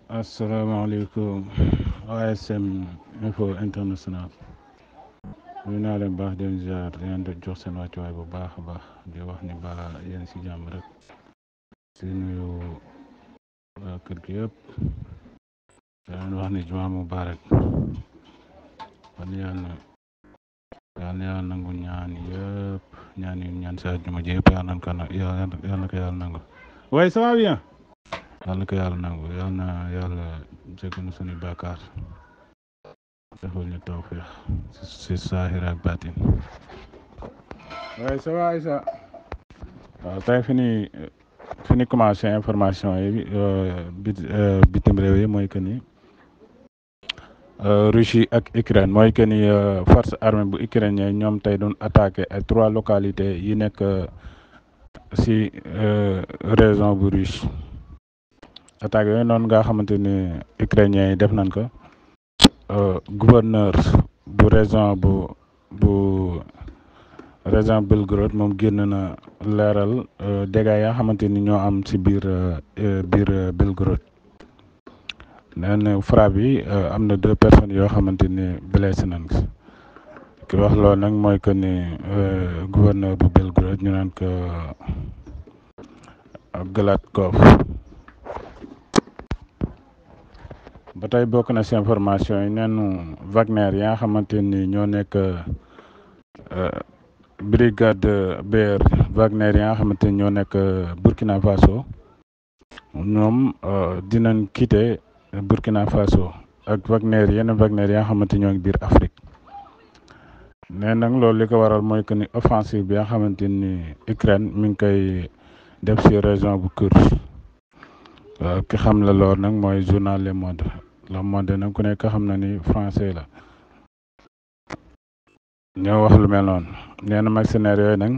asalaamaaleykum ASM info international ñu naa leen baax den ziar di leen jox seen wàccuwaay bu baax a baax di wax ni ba yéen si jàmm rek si nuyu waa kër gi yëpp di leen wax ni jumaa mubaarak kon yàlla nangu ñaan yëpp ñaan yu ñaan si àjjuma ji yëpp yàlla na ko yàlla nangu waaye ça va bien yàlla na ko yàlla nangu yàlla na yàlla jégal na suñuy bàkkaar defal ñu tawfiix si saahir ak baatin waaye ça va Aïssa waaw tey fi ni commencé information yi bitim réew yi mooy que ni Russie ak Ukraine mooy que ni force armée bu ukrainien ñoom tey doon attaqué ay 3 localités yi nekk si région bu Russe attaque yooyu noonu nga xamante ni ukrainien yi def nañ ko gouverneur bu région bu région Belgorod moom génn na leeral dégâts yaa xamante ni ñoo am si biir Belgorod nee na frappe yi am na 2 personnes yoo xamante ni blessé nañ ko ki wax loolu nag mooy que ni gouverneur bu Belgorod ñu naan ko Gladkov ba tey bokk na si information yi neenu Wagner yaa xamante ni ñoo nekk brigade BR Wagner yaa xamante ni ñoo nekk Burkina Faso ñoom dinañ quitter Burkina Faso ak yeneen Wagner yaa xamante ñoo ngi biir Afrique nee nag loolu li ko waral mooy que ni offensive bi nga xamante ni Ukraine mi ngi koy def si région bu Kursk ki xam la lool nag mooy journal Le Monde nag ku nekk xam na ni français la ñoo wax lu mel noonu nee na mercenaires yooyu nag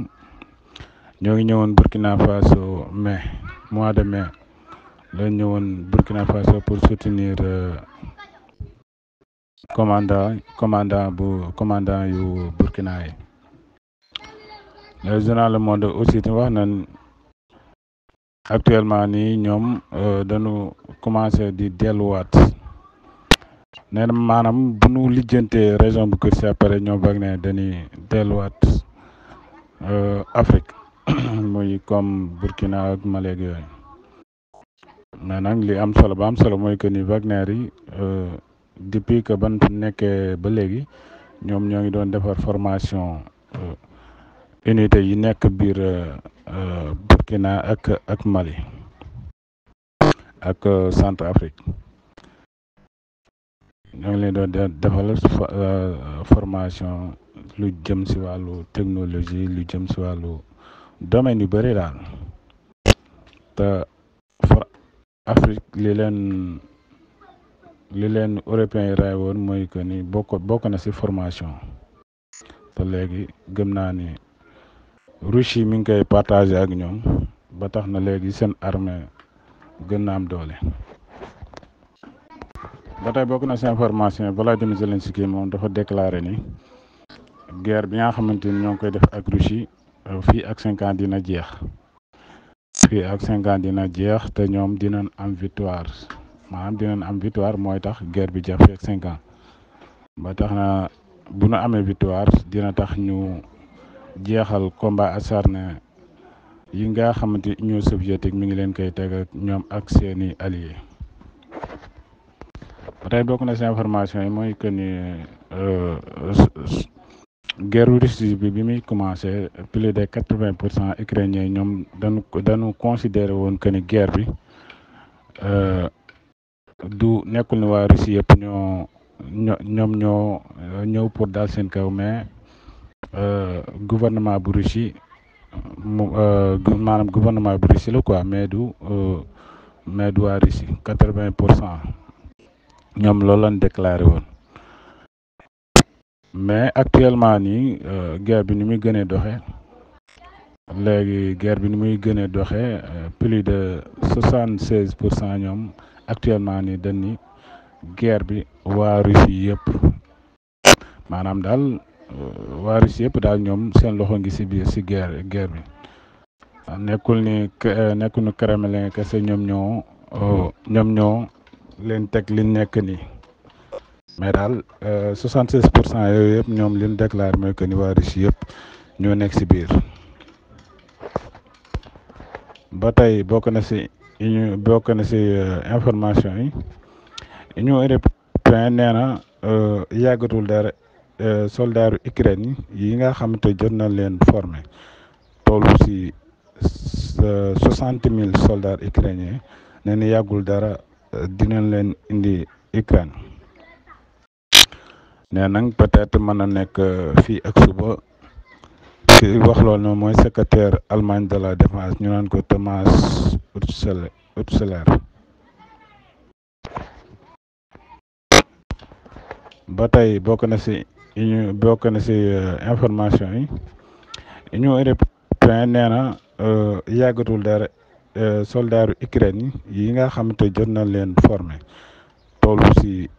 ñoo ngi ñëwoon Burkina Faso mois de mai la ñëwoon Burkina Faso pour soutenir commandant yu Burkina yi le journal Le Monde aussi wax nañ actuellement nii ñoom dañu commencé di delluwaat nee na maanaam bu ñu lijjantee région bu Kursk après ñoom Wagner dañuy delluwaat Afrique muy comme Burkina ak Mali ak yooyu mais nag li am solo ba am solo mooy que ni Wagner yi depuis que ban nekkee ba léegi ñoom ñoo ngi doon defar formation unité yi nekk biir Burkina ak Mali ak Centrafrique ñoo ngi leen doon defal formation lu jëm si wàllu technologie lu jëm si wàllu domaine yu bëri daal te Afrique li leen européens yi raay woon mooy que ni bokk na si formation te léegi gëm naa ni Russie mi ngi koy partagé ak ñoom ba tax na léegi seen armée gën na am doole. ba tey bokk na si information Volodymyr Zelensky moom dafa déclaré ni guerre bi nga xamante ni ñoo ngi koy def ak Russie fii ak 5 ans dina jeex te ñoom dinañ am victoire mooy tax guerre bi jeex fii ak 5 ans ba tax na bu nu amee victoire dina tax ñu jeexal combat acharné yi nga xamante Union soviétique mi ngi leen koy teg ak ñoom ak seeni alliés. ba tey bokk na si information yi mooy que ni guerre Russie bi muy commencé plus de 80% ukrainiens ñoom dañu considéré woon que ni guerre bi du nekkul ni waa Russie yëpp ñoom ñoo ñëw pour daal seen kaw mais gouvernement bu Russie maanaam gouvernement bu Russie la quoi mais du waa Russie 80% ñoom loolu lañ déclaré woon mais actuellement nii guerre bi ni muy gën a doxe plus de 76% ñoom actuellement nii dañ ni guerre bi waa Russie yëpp maanaam daal waa Russie yëpp daal ñoom seen loxo ngi si biir si guerre bi nekkul ni Kremlin kese ñoom ñoo leen teg li nekk nii mais daal 76% yooyu yëpp ñoom li ñu déclaré mooy que ni waa Russie yëpp ñoo nekk si biir. ba tey bokk na si information yi Union européenne nee na yàggatul dara soldaaru Ukraine yi nga xamante jot na leen formé toll si 60,000 soldats ukrainiens nee na yàggul dara dinañ leen indi Ukraine. nee nañ peut-être mën na nekk fii ak suba. ki wax loolu noonu mooy secrétaire Allemagne de la défense ñu naan ko Thomas Utzler. ba tey bokk na si information yi Union européenne nee na yàggatul dara soldaaru Ukraine yi nga xamante jot na leen formé toll si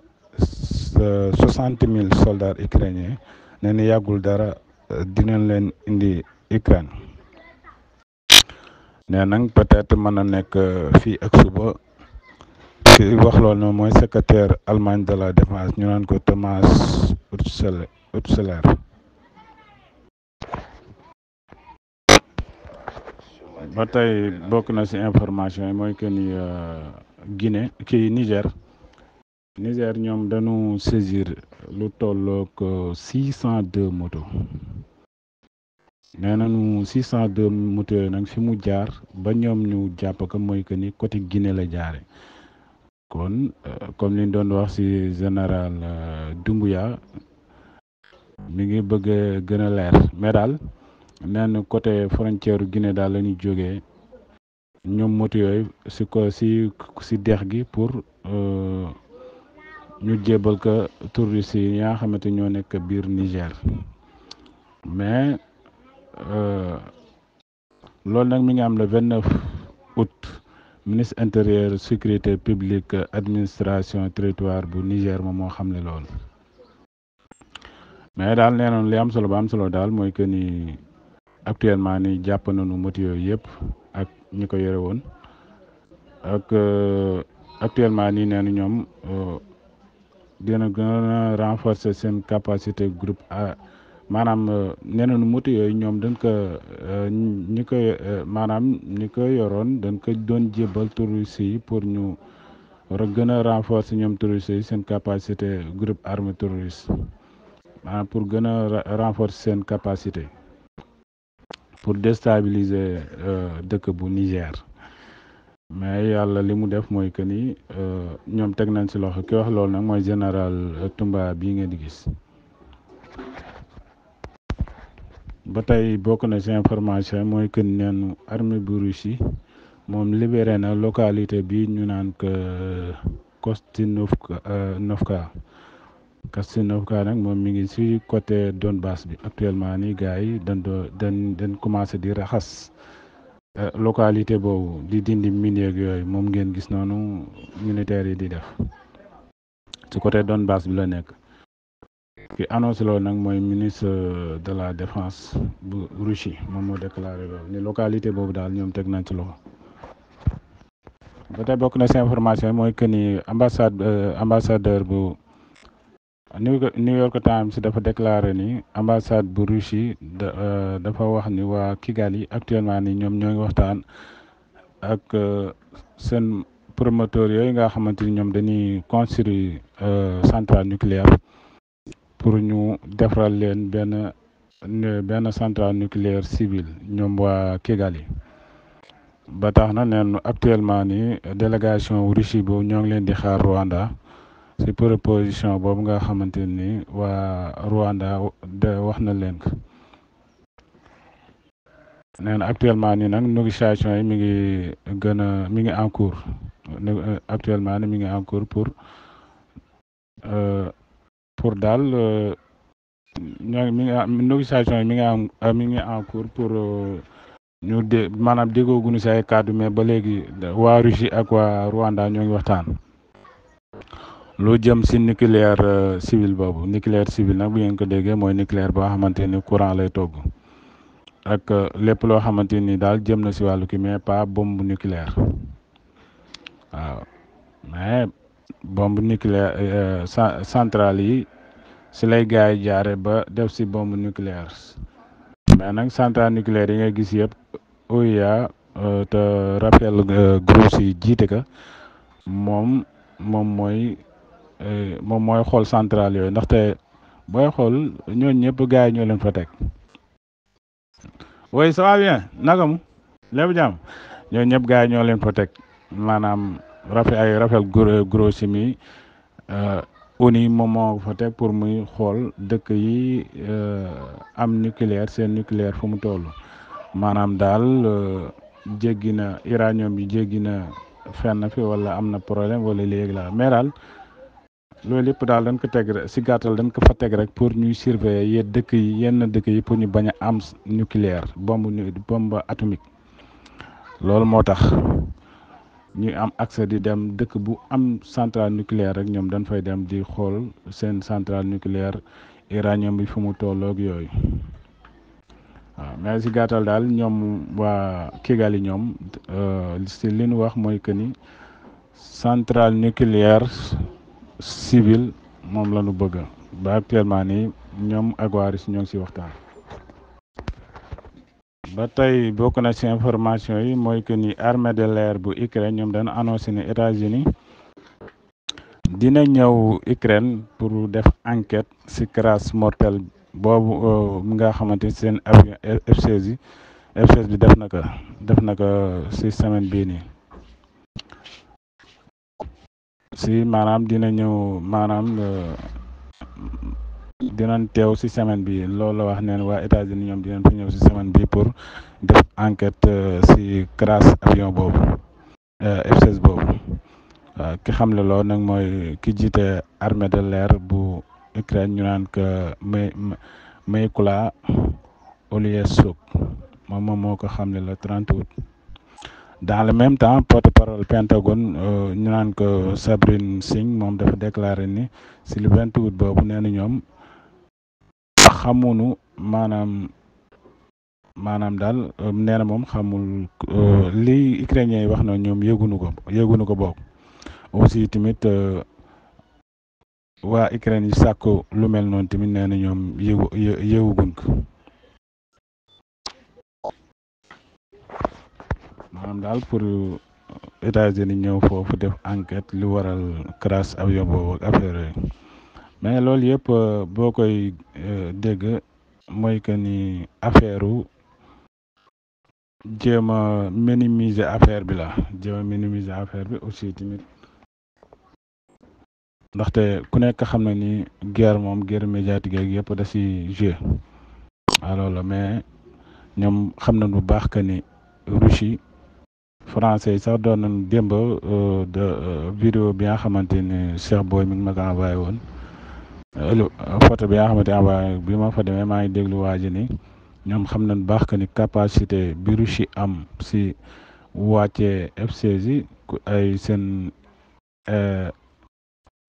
60,000 soldats ukrainiens nee na yàggul dara dinañ leen indi Ukraine. nee nañ peut-être mën na nekk fii ak suba. ki wax loolu noonu mooy secrétaire Allemagne de la défense ñu naan ko Thomas Utzler. ba tey bokk na si information yi mooy que ni Niger ñoom dañu saisir lu tollook 602 motos. nee nañu 602 motos yooyu nag fi mu jaar ba ñoom ñu jàpp ko mooy que ni côté Guinée la jaare kon comme li ñu doon wax ci général Doumbouya mi ngi bëgg a gën a leer mais daal nee na côté frontière Guinée daal la ñuy jógee ñoom moto yooyu ci dex gi pour ñu jébal ko touristes yi nga xamante ñoo nekk biir Niger mais loolu nag mi ngi am le 29 août. ministre intérieur sécurité publique administration territoire bu Niger moom moo xam ne loolu mais daal nee noonu li am solo ba am solo daal mooy que ni actuellement ni jàpp nañu moto yooyu yëpp ak ñi ko yore woon ak actuellement nii nee na ñoom dina gën a renforcer seen capacité groupe maanaam nee nañu moto yooyu ñoom dañ ko ñi ko yoroon dañ ko doon jébbal touristes yi pour ñu war a gën a renforcer ñoom touristes yi seen capacité groupe armé touriste maanaam pour gën a renforcer seen capacité pour déstabiliser dëkk bu Niger mais yàlla li mu def mooy que ni ñoom teg nañ ci loxo ki wax loolu nag mooy général Tumba bii ngeen di gis. ba tey bokk na ci information mooy que neen armée bu Russie moom libéré na localité bi ñu naan que Kostinovka nag moom mi ngi ci côté Donbass bi actuellement ni gars yi dañ commencé di raxas localité boobu di dindi mine ak yooyu moom ngeen gis noonu militaires yi di def ci côté Donbass bi la nekk. ki annoncé loolu nag mooy ministre de la défense bu Russie moom moo déclaré loolu ni localité boobu daal ñoom teg nañ ci loxo. ba tey bokk na ci information mooy que ni ambassadeur bu New York Times dafa déclaré ni ambassade bu Russie dafa wax ni waa Kigali actuellement ni ñoom ñoo ngi waxtaan ak seen promoteur yooyu nga xamante ni ñoom dañuy construire centrale nucléaire pour ñu defaral leen benn centrale nucléaire civile ñoom waa Kigali. ba tax na neen actuellement ni délégation Russie boobu ñoo ngi leen di xaar Rwanda ci proposition boobu nga xamante ni waa Rwanda wax na leen ko. nee na actuellement ni nag négociation yi mi ngi en cours actuellement ni mi ngi en cours pour daal négociation yi mi ngi en cours pour ñu maanaam déggooguñu ci ay kàddu mais ba léegi waa Russie ak waa Rwanda ñoo ngi waxtaan lu jëm ci nucléaire civil boobu nucléaire civil nag bu ngeen ko déggee mooy nucléaire boo xamante ni courant lay togg ak lépp loo xamante ni daal jëm na ci wàllu ki mais pas bombe nucléaire waaw mais bombe nucléaire centrale yi si lay gars yi jaare ba def si bombe nucléaire mais nag centrale nucléaire yi ngay gis yëpp OIA te Rafael Grossi jiite ka moom mooy xool centrale yooyu ndaxte booy xool ñooñu ñëpp gars yi ñoo leen fa teg. oui ça va bien naka mu lépp jàmm ñooñu ñëpp gars yi ñoo leen fa teg maanaam Rafael Grossi mi ONU moom moo fa teg pour muy xool dëkk yi am nucléaire seen nucléaire fu mu toll maanaam daal jéggi na uranium bi jéggi na fenn fi wala am na problème wala léegi la mais daal loolu yëpp daal dañ ko teg rek si gàttal dañ ko fa teg rek pour ñuy surveiller yenn dëkk yi pour ñu bañ a am nucléaire bombe atomique loolu moo tax ñuy am accès di dem dëkk bu am centrale nucléaire rek ñoom dañ fay dem di xool seen centrale nucléaire uranium bi fu mu tolloog yooyu waaw mais si gàttal daal ñoom waa Kigali ñoom si li ñu wax mooy que ni centrale nucléaire civile moom la ñu bëgg ba actuellement nii ñoom ak waa Russie ñoo ngi si waxtaan. ba tey bokk na ci information yi mooy que ni armée de l'air bu Ukraine ñoom dañu annoncé ni États-Unis dina ñëw Ukraine pour def enquête ci crash mortel boobu nga xamante seen avion F-16 bi def na ko ci semaine bii nii ci maanaam dina ñëw maanaam dinañ teew ci semaine bi loolu la wax neen waa États-Unis ñoom dinañ fi ñëw ci semaine bi pour def enquête ci crash avion boobu F-16 boobu waaw ki xam le loolu nag mooy ki jiite armée de l'air bu Ukraine ñu naan que Mykola Olieschuk moom moo ko xam ne le 30 août dans le même temps porte-parole Pentagone ñu naan ko Sabrine Singh moom dafa déclaré ni ci le 20 août boobu nee na ñoom xamunu maanaam daal nee na moom xamul li ukrainien yi wax na ñoom yëgunu ko bokk aussi tamit waa Ukraine yi sàkku lu mel noonu tamit nee na ñoom yëgugun ko maanaam daal pour États-Unis ñëw foofu def enquête lu waral crash avion boobu ak affaire yooyu mais loolu yëpp boo koy dégg mooy que ni affaire jéem a minimiser affaire bi la aussi tamit ndaxte ku nekk xam na ni guerre médiatique ak yëpp da ci jouer alors la mais ñoom xam na bu baax que ni Russie français sax doon nañ démb de vidéo bi nga xamante ni Cheikh Boy mi ngi ma ko envoyé woon photo bi nga xamante envoyé bi ma fa demee maa ngi déglu waa ji ni ñoom xam nañ baax que ni capacité bi Russie am si wàccee F-16 yi ay seen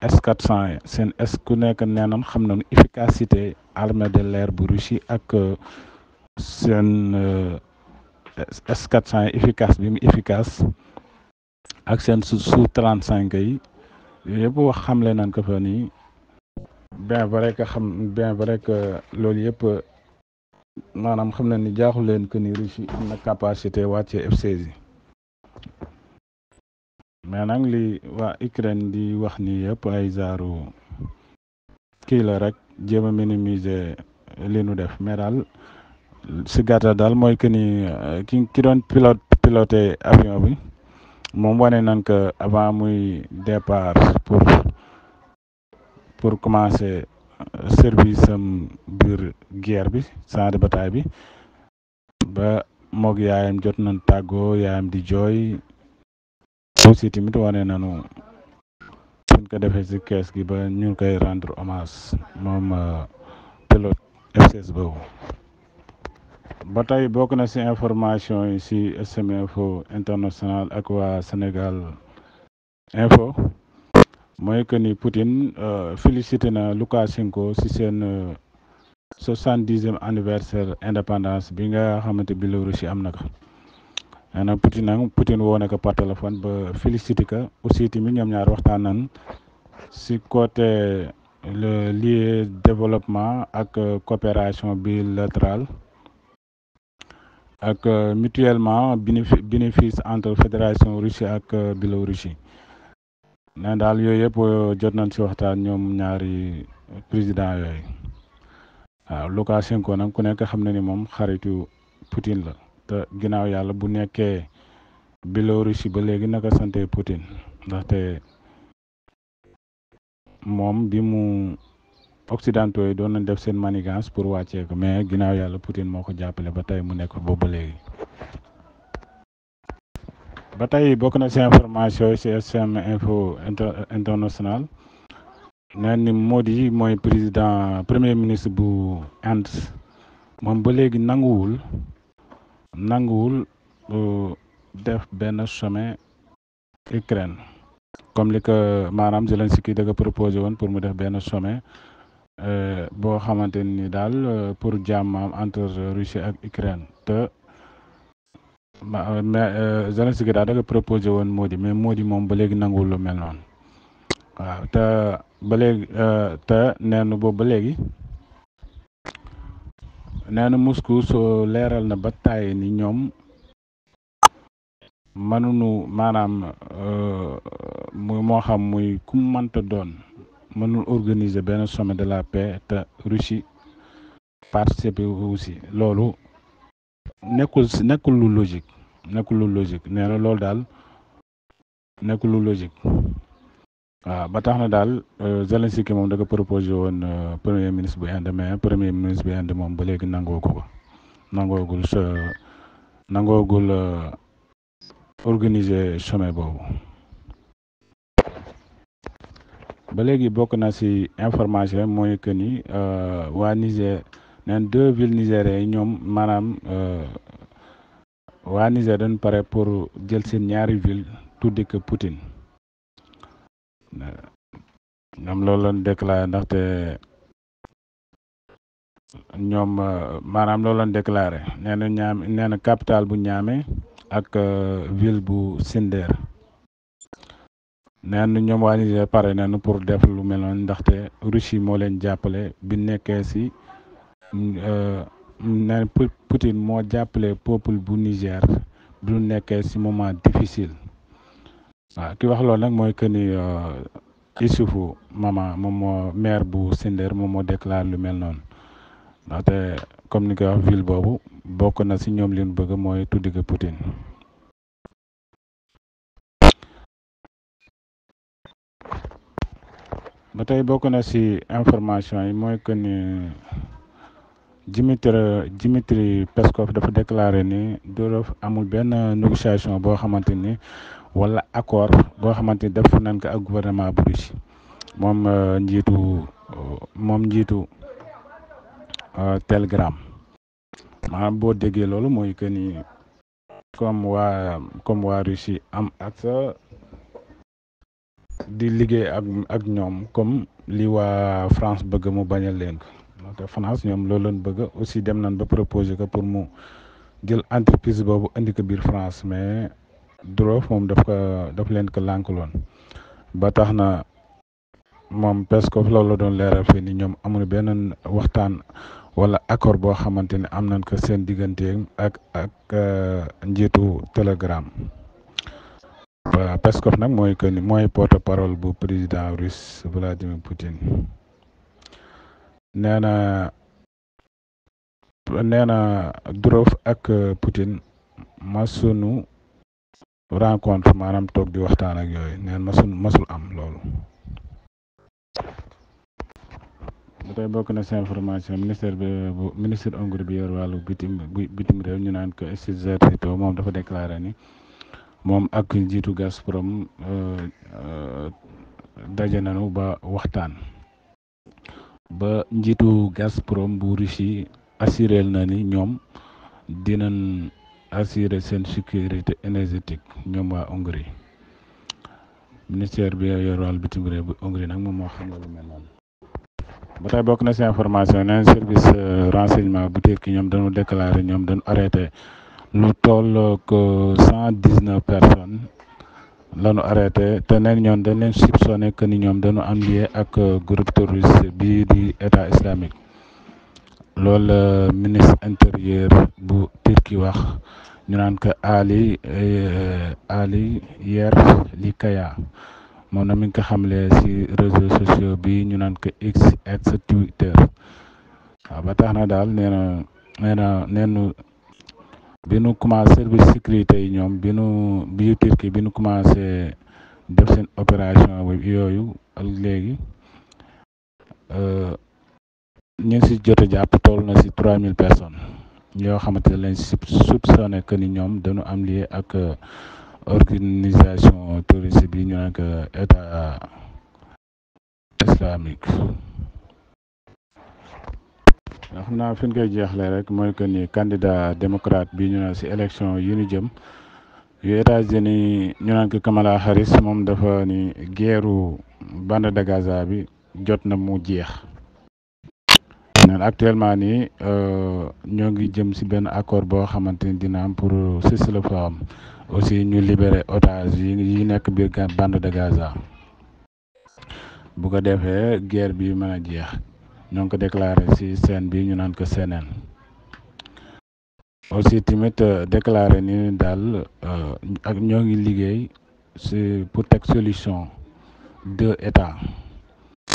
S-400 seen ku nekk nee nañ xam nañ efficacité armée de l'air bu Russie ak seen S-400 efficace bi mu efficace ak seen Su-35 yi yëpp wax xamle nañ ko fa nii bien vrai que loolu yëpp maanaam xam na ni jaaxul leen que ni Russie am na capacité wàcce F-16 yi mais nag li waa Ukraine di wax ni yëpp ay zaaru kii la rek jéem a minimiser li nu def mais daal si gàttal daal mooy que ni ki doon piloté avion bi moom wane nañ que avant muy départ pour commencer service am biir guerre bi champ de bataille bi ba moog yaayam jot nañ tàggoo yaayam di jooy aussi tamit wane nañu suñ ko defee si kees gi ba ñu koy rendre hommage moom pilote F-16 boobu. ba tey bokk na ci information yi ci SM Info International ak waa Sénégal Info mooy que ni Poutine félicité na Loukachenko ci seen 70e anniversaire indépendance bi nga xamante Biélorussie am na ko maanaam Poutine woo na ko par téléphone ba félicité ko aussi tamit ñoom ñaar waxtaan nañ si côté le lié développement ak coopération bilatérale ak mutuellement bénéfice entre fédération Russie ak Biélorussie ne daal yooyu yëpp jot nañ si waxtaan ñoom ñaari président yooyu waaw Loukachenko nag ku nekk xam na ni moom xaritu Poutine la te ginnaaw yàlla bu nekkee Biélorussie ba léegi naka sante Poutine ndaxte moom bi mu occidentaux yi doon nañ def seen manigance pour wàccee ko mais ginnaaw yàlla Poutine moo ko jàppale ba tey mu nekk boobu ba léegi. ba tey bokk na ci information yi ci SM Info International nee ni Modi mooy premier ministre bu Inde moom ba léegi nanguwul def benn sommet Ukraine comme li ko maanaam Zelensky da ko proposé woon pour mu def benn sommet boo xamante ni daal pour jàmm entre Russie ak Ukraine te mais Zelensky daal da ko proposé woon Modi mais Modi moom ba léegi nanguwul lu mel noonu waaw te ba léegi te nee na boobu ba léegi nee na Moscou soo leeral na ba tàyyi ni ñoom mënuñu maanaam moo xam muy ku mënta doon mënul organiser benn sommet de la paix te Russie participer aussi loolu nekkul lu logique nee na loolu daal nekkul lu logique waaw ba tax na daal Zelensky moom da ko proposé woon premier ministre bu Inde mais premier ministre bu Inde moom ba léegi nangoogul organiser sommet boobu. ba léegi bokk na ci information mooy que ni waa Niger neen 2 villes nigériennes yi ñoom maanaam waa Niger dañ pare pour jël seen ñaari ville tuddi ko Poutine ñoom loolu lañ déclaré ndaxte ñoom maanaam loolu lañ déclaré nee na capitale bu Niamey ak ville bu Zinder nee na ñoom waa Niger pare nañu pour def lu mel noonu ndaxte Russie moo leen jàppale bi nekkee ci nee Poutine moo jàppale peuple bu Niger bi ñu nekkee ci moment difficile waaw ki wax loolu nag mooy que ni Issoufou Mama moom moo maire bu Zinder moom moo déclaré lu mel noonu ndaxte comme ni ko wax ville boobu bokk na ci ñoom li ñu bëgg mooy tuddi ko Poutine. ba tey bokk na ci information yi mooy que ni Dmitry Peskov dafa déclaré ni Durov amul benn négociation boo xamante ni wala accord boo xamante ni def nañ ko ak gouvernement bu Russie moom njiitu Telegram maanaam boo déggee loolu mooy que ni comme waa Russie am accès di liggéey ak ñoom comme li waa France bëgg mu bañal leen ko te France ñoom loolu lañ bëgg aussi dem nañ ba proposer ko pour mu jël entreprise boobu indi ko biir France mais Durov moom daf leen ko lànkaloon ba tax na moom Peskov loolu la doon leeral fii ni ñoom amuñu benn waxtaan wala accord boo xamante ne am nañ ko seen diggante ak njiitu Telegram. voilà Peskov nag mooy que ni mooy porte-parole bu président russe Vladimir Poutine nee na Durov ak Poutine masunu rencontre maanaam toog di waxtaan ak yooyu nee na masul am loolu. ba tey bokk na ci information ministre Hongrie bi yor wàllu bitim réew ñu naan ko Szijjártó moom dafa déclaré ni moom ak njiitu Gazprom daje nañu ba waxtaan ba njiitu Gazprom bu Russie assuré na ni ñoom dinañ assurer seen sécurité énergétique ñoom waa Hongrie ministère bi yor wàllu bitim réew bu Hongrie nag moom moo xam lu mel noonu. ba tey bokk na ci information neen service renseignement bu Turquie ñoom dañu déclaré ñoom dañu arrêté lu toll ko 119 personnes lañu arrêté te neen ñoom dañ leen soupçonné que ni ñoom dañu am lié ak groupe terroriste bii di état islamique loolu la ministre intérieur bu Turquie wax ñu naan ko Ali Yerlikaya moom na mi ngi ko xamle ci réseaux sociaux bi ñu naan ko X ex Twitter waaw ba tax na daal neenu bi nu commencé service sécurité yi ñoom bi Turquie bi nu commencé def seen opération yooyu ak léegi ñu ngi si jot a jàpp toll na si 3000 personnes yoo xamante ne lañ soupçonné que ni ñoom dañu am lié ak organisation terroriste bi ñu naan ko état islamique. xam naa fi ñu koy jeexlee rek mooy que ni candidat démocrate bi ñu ne si élection yi ñu jëm yu États-Unis ñu naan ko Kamala Harris moom dafa ni guerru bande de Gaza bi jot na mu jeex. neen actuellement nii ñoo ngi jëm si benn accord boo xamante ni dina am pour cessez-le-feu aussi ñu libérer otage yi nekk biir bande de Gaza bu ko defee guerre bi mën a jeex ñoo ngi ko déclaré si scène bi ñu naan ko CNN aussi tamit déclaré ni daal ak ñoo ngi liggéey si pour teg solution 2 États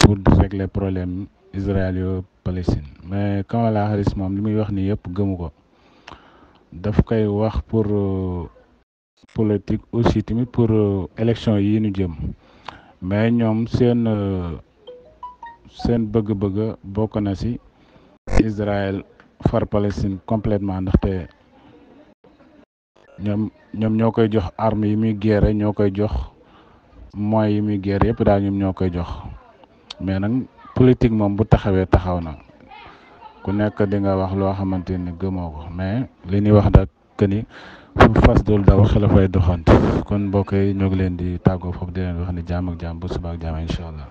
pour régler problème israélo-palestine mais Kamala Harris moom li muy wax ni yëpp gëmu ko daf koy wax pour politique aussi tamit pour élection yi ñu jëm mais ñoom seen bëgg-bëgg bokk na ci Israël far Palestine complètement ndaxte ñoom ñoo koy jox armes yi muy guerre ñoo koy jox moyens yi muy guerre yëpp daal ñoom ñoo koy jox mais nag politique moom bu taxawee taxaw na ku nekk di nga wax loo xamante ni gëmoo ko mais li ñuy wax daal que ni fu fas dul daw xel fay doxant kon mbokk yi ñoo ngi leen di tàggoo foofu di leen wax ni jàmm ak jàmm bu suba ak jàmm incha allah.